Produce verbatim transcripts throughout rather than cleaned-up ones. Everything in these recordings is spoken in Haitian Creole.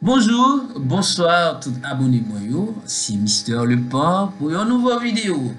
Bonjou, bonswa tout abone mwen yo, se Mister Lepant pou yon nouvo videyo.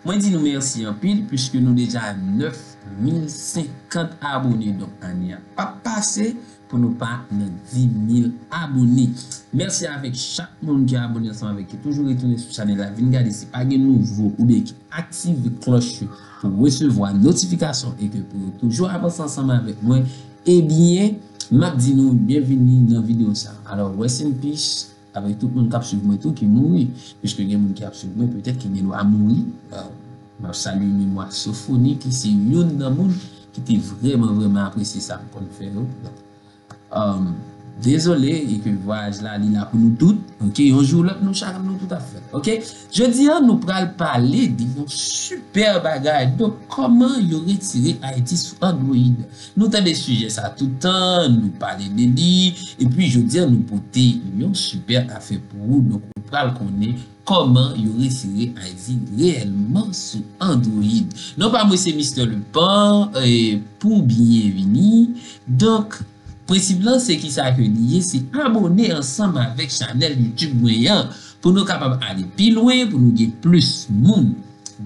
Mwen di nou mèsi anpil piske nou deja nèf mil senkant abone, donk ane a p ap pase pou nou pa nan dis mil abone. Mèsi avèk chak moun ki abone ansanm avèk, ki toujou retounen sou chanèl la, vin gade si pa gen nouvo oubyen ki aktive klòch yo pou resevwa notifikasyon e ke pou yo toujou avanse ansanm avèk mwen, ebyen, m ap di nou byenvini nan videyo sa. Alò, rest in peace avèk tout moun k ap swiv mwen tou ki mouri, piske gen moun ki ap swiv mwen, petèt ki gen dwa mouri. Euh, m ap salye memwa Sofoni, ki se youn nan moun ki te vrèman, vrèman apresye sa m konn fè yo. Donk, um, dezole, e ke vwayaj la, li la pou nou tout. Ok, yon jou ou lòt, nou chak nou tout ap fè l. Ok, jodi a, nou pral pale de yon sipè bagay. Donk, kòman yo retire Ayiti sou Android? Nou tande sijè sa tout tan, nou pale de li, epi jodi a, nou pote yon sipè afè pou ou. Donk, ou pral konnen kòman yo retire Ayiti reyèlman sou Android. Non pa mwen se Mister Lepant, e pou byenvini. Donk, prensip lan se kisa ke li ye, se abone ansanm avèk chanèl YouTube mwen an, pou nou kapab ale pi lwen, pou nou gen plis moun.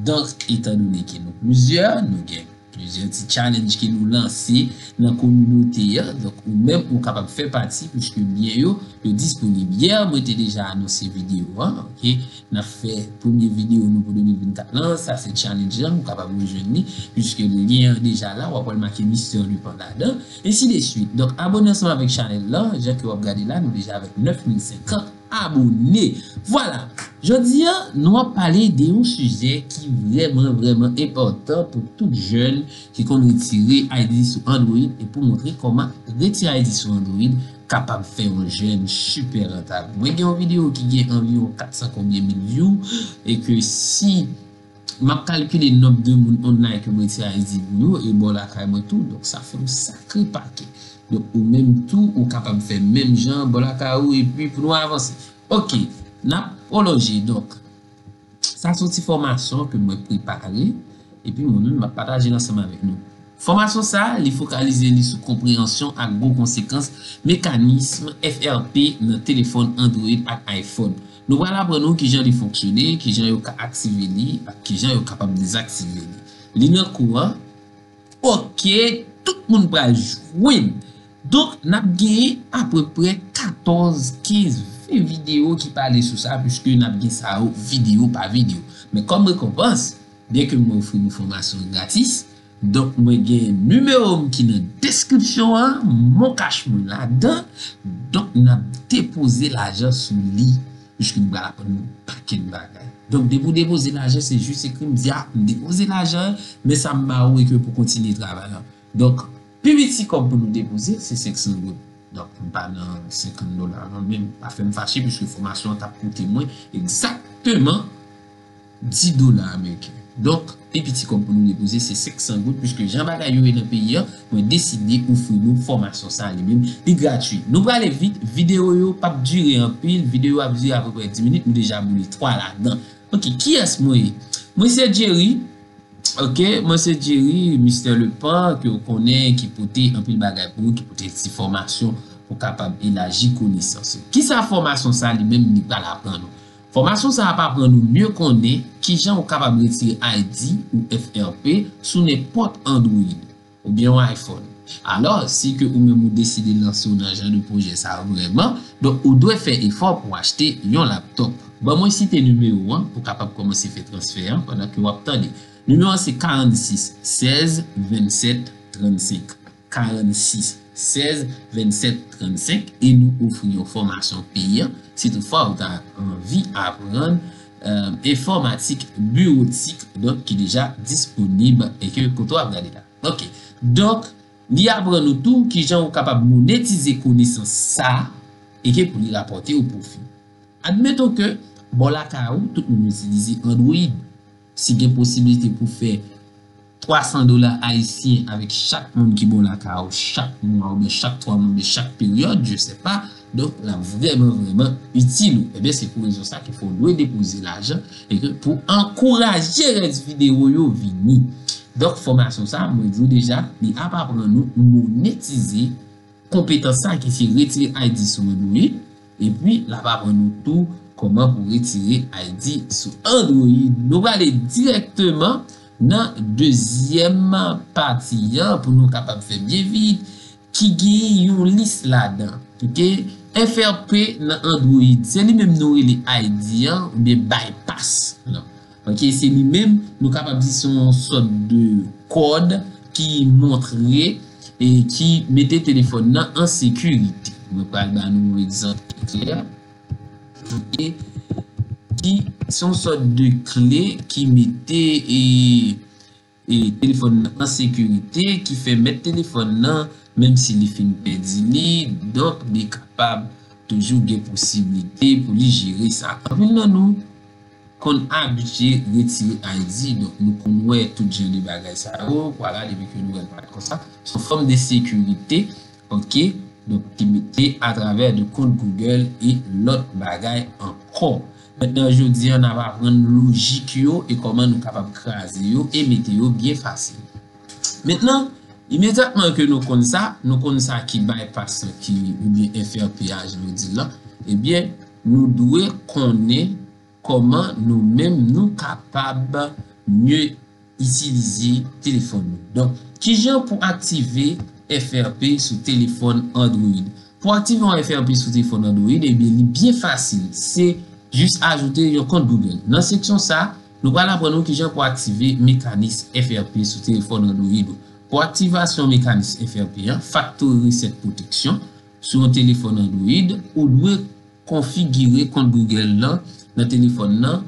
Donk, etandone ke nou plizyè, nou gen plizyè ti challenge ke nou lanse nan kominote a. Donk, ou menm, ou kapab fè pati, piske lyen yo, yo disponib. Yè, mwen te deja anonse videyo a, ok? N ap fè premye videyo nou pou de mil vennkat lan, sa se challenge lan, ou kapab rejwenn li, piske lyen an deja la, w ap wè l make Mister Lepant ladan, ensi de swit. Donk, abone ansanm avèk chanèl lan, jan ke w ap gade la, nou deja avèk nèf mil senkant abone. Vwala, jodi a, nou ap pale de yon sijè ki vrèman, vrèman enpòtan pou tout jèn ki konn retire I D sou Android e pou montre kòman retire I D sou Android kapab fè yon jèn sipè rantab. Mwen gen yon videyo ki gen anviwon kat san konbyen mil view e ke si m ap kalkile nonb de moun online ke mwen retire I D pou yo, e bò lakay mwen tou, donk sa fè yon sakre pakè. Donk, ou menm tou, ou kapab fè menm jan bò lakay ou, epi pou nou avanse. Ok, n ap pwolonje. Donk, sa se yon ti fòmasyon ke mwen prepare, epi mwen menm m ap pataje l ansanm avèk nou. Fòmasyon sa a, li fokalize li sou konpreyansyon ak gwo konsekans mekanism F R P nan telefòn Android ak iPhone. Nou pral aprann ou kijan li fonksyone, kijan yo ka aktive li, ak kijan yo kapab dezaktive li. Li nan kou an. Ok, tout moun pral jwenn. Donk, n ap genyen apeprè katòz, kenz, ven videyo ki pale sou sa, piske n ap gen sa yo videyo pa videyo. Men kòm rekonpans, byen ke mwen ofri nou fòmasyon gratis, donk mwen gen nimewo m ki nan deskripsyon an, MonCash mwen ladan, donk n ap depoze lajan sou li, piske m pral aprann nou pakèt bagay. Donk, depi w depoze lajan, se jis ekri m di, a, m depoze lajan, men sa m ba ou e ke pou kontinye travay lan. Donk, pi piti kòb pou nou depoze, se senk san goud. Donk, m pa nan senkant dola non, men pa fè m fache, piske fòmasyon an t ap koute mwen egzakteman dis dola ameriken. Donk, pi piti kòb pou nou depoze, se senk san goud, piske jan bagay yo ye nan peyi an, mwen deside ofri nou fòmasyon sa li menm, li gratui. Nou prale vit, videyo yo p ap dire anpil, videyo ap dire apeprè dis minit, nou deja boule twa ladan. Ok, kiyès mwen ye? Mwen se Jerry, Ok, mwen se Jerry, Mister Lepant, ke w konnen, ki pote anpil bagay pou ou, ki pote ti fòmasyon pou kapab elaji konesans ou. Kisa fòmasyon sa li menm li pral aprann ou? Fòmasyon sa ap aprann ou mye konnen kijan ou kapab retire I D ou F R P sou nenpòt Android oubyen yon iPhone. Alò, si ke ou menm ou deside lanse w nan jan de pwojè sa vrèman, donk ou dwe fè efò pou w achte yon laptòp. Ban mwen site nimewo an pou w kapab kòmanse fè transfè an pandan ke w ap tande. Nimewo an se karannsis sèz vennsèt trannsenk. Karannsis sèz vennsèt trannsenk, e nou ofri yon fòmasyon peyan si toutfwa ou ta anvi aprann, euh, enfòmatik biwotik, donk ki deja disponib e ke kote w ap gade la. Ok. Donk, li aprann ou tou kijan ou kapab monetize konesans sa e ke pou li rapòte ou pwofi. Admeton ke bò lakay ou, tout moun itilize Android. Si gen posiblite pou fè twa san dola ayisyen avèk chak moun ki bò lakay ou chak mwa oubyen chak twa mwa oubyen chak peryòd, je sais pas, donk, l ap vrèman, vrèman itil ou. Ebyen, se pou rezon sa ke fò w dwe depoze lajan e ke pou ankouraje rès videyo yo vini. Donk, fòmasyon sa, mwen di w deja, li ap aprann ou monetize konpetans sa ki se retire I D sou Android, Epi, l ap aprann nou tou kòman pou retire I D sou Android. Nou prale dirèkteman nan dezyèm pati an pou nou kapab fè byen vit, ki gen yon lis ladan. Ok? F R P nan Android, se li menm nou rele I D an, oubyen bypass lan. Ok, se li menm, nou kapab di se yon sòt de kòd ki montre e ki mete telefòn nan an sekirite. Mwen pral ba nou yon egzanp ki klè. Ok, ki se yon sòt de kle ki mete e, e telefòn nan an sekirite, ki fè mèt telefòn nan, menm si li fin pèdi li, donk li kapab toujou gen posiblite pou li jere sa. Anpil nan nou konn abitye retire I D, donk nou konn wè tout jan de bagay sa yo, vwala, depi ke nou wè l parèt konsa, se yon fòm de sekirite, ok, donk ki mete atravè de kont Google e lòt bagay ankò. Mentnan, jodi a, n ap aprann lojik yo e kòman nou kapab kraze yo e mete yo byen fasil. Mentnan, imedyatman ke nou konn sa, nou konn sa ki bypass lan ki, oubyen F R P a, jan yo di l lan, ebyen, nou dwe konnen kòman nou menm nou kapab mye itilize telefòn nou. Donk, kijan pou aktive F R P sou telefòn Android? Pou aktive yon F R P sou telefòn Android, ebyen, li byen fasil. Se jis ajoute yon kont Google. Nan seksyon sa, nou pral aprann ou kijan pou aktive mekanis F R P sou telefòn Android ou. Pou aktivasyon mekanis F R P an, factory reset protection, sou yon telefòn Android, ou dwe konfigire kont Google lan nan telefòn nan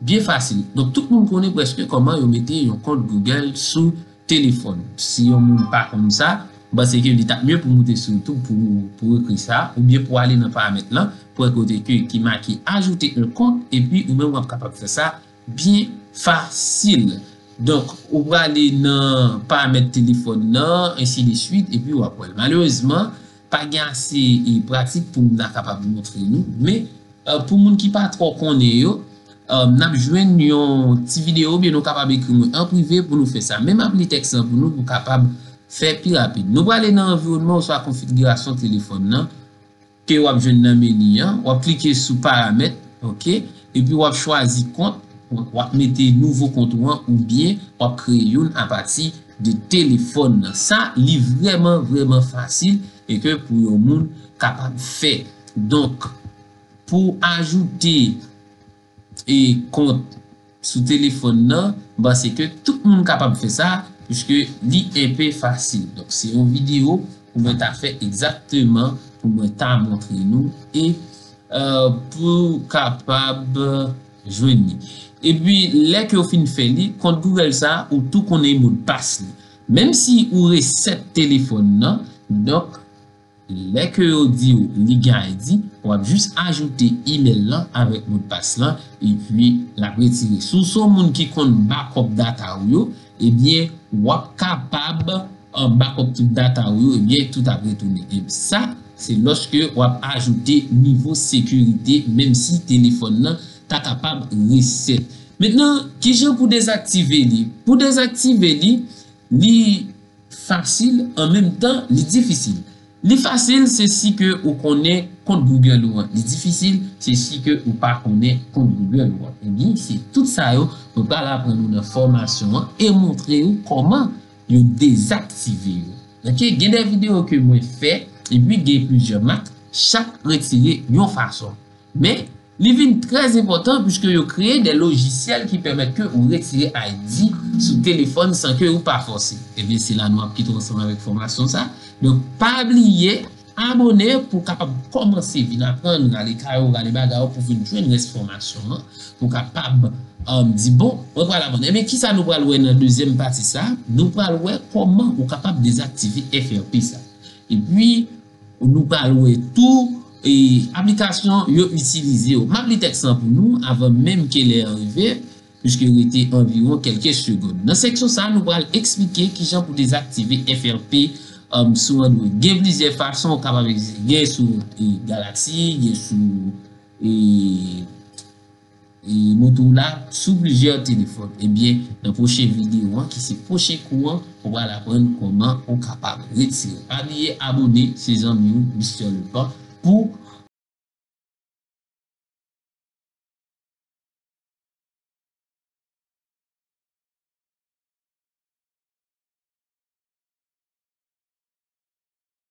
byen fasil. Donk, tout moun konnen prèske kòman yo mete yon kont Google sou telefòn. Si yon moun pa konn sa, m panse ke li t ap mye pou moute sou YouTube pou, pou ekri sa, oubyen pou ale nan paramèt lan, pou wè kote ke ki make ajoute un compte, epi ou menm w ap kapab fè sa byen fasil. Donk, ou prale nan paramèt telefòn nan, ensi de swit, epi w ap wè l. Malerezman, pa gen ase e pratik pou m ta kapab montre nou, men, e, pou moun ki pa twò konnen yo, e, n ap jwenn yon ti videyo, oubyen nou kapab ekri mwen an prive pou nou fè sa. Men m ap li tèks lan pou nou, pou kapab fè pi rapid. Nou prale nan anviwònman oswa konfigirasyon telefòn nan, ke w ap jwenn nan meni an, w ap klike sou paramèt, ok, epi w ap chwazi kont, w ap mete nouvo kont ou an, oubyen w ap kreye youn apati de telefòn nan. Sa, li vrèman, vrèman fasil e ke pou yon moun kapab fè. Donk, pou ajoute e kont sou telefòn nan, m panse ke tout moun kapab fè sa, piske li enpe fasil. Donk, se yon videyo pou mwen ta fè egzakteman, pou mwen ta montre nou, e, e, pou kapab jwenn li. Epi, lè ke w fin fè li, kont Google sa, ou tou konnen modpas li. Menm si ou resèt telefòn nan, donk, lè ke yo di w li gen I D, w ap jis ajoute imèl lan avèk modpas lan, epi l ap retire. Si w se yon moun ki konn backup data w yo, ebyen, w ap kapab, e, backup tout data w yo, ebyen, tout ap retounen. E sa, se lòske w ap ajoute nivo sekirite, menm si telefòn nan ta kapab resèt. Mentnan, kijan pou dezaktive li? Pou dezaktive li, li fasil, an menm tan, li difisil. Li fasil, se si ke ou konnen kont Google ou an. Li difisil, se si ke ou pa konnen kont Google ou an. Ebyen, se tout sa yo, mwen pral aprann ou nan fòmasyon an e montre ou kòman yo dezaktive yo. Ok, gen de videyo ke mwen fè, epi gen plizyè mak, chak retire yon fason. Men, li vin trè enpòtan piske yo kreye de lojisyèl ki pèmèt ke ou retire I D sou telefòn san ke ou pa fòse. Ebyen, se la nou ap kite w ansanm avèk fòmasyon sa. Donk, pa bliye abòne pou w kapab kòmanse vin aprann, rale kay ou, rale bagay ou pou vin jwenn rès fòmasyon an, pou w kapab, e, di, bon, mwen pral aprann. Ebyen, kisa nou pral wè nan dezyèm pati sa? Nou pral wè kòman ou kapab dezaktive F R P sa. Epi, nou pral wè tou, e, aplikasyon yo itilize yo. M ap li tèks lan pou nou avan menm ke lè an rive, piske rete anviwon kèlke segonn. Nan seksyon sa, nou pral eksplike kijan pou dezaktive F R P, e, sou Android. Gen plizyè fason ou kapab egziste. Gen sou, e, Galaxy, gen sou, e, e, Motorola, sou plizyè telefòn. Ebyen, nan pwochen videyo an, ki se pwochen kou an, ou pral aprann kòman ou kapab retire. Pa bliye abòne, se zanmi w, Mister Lepant, pou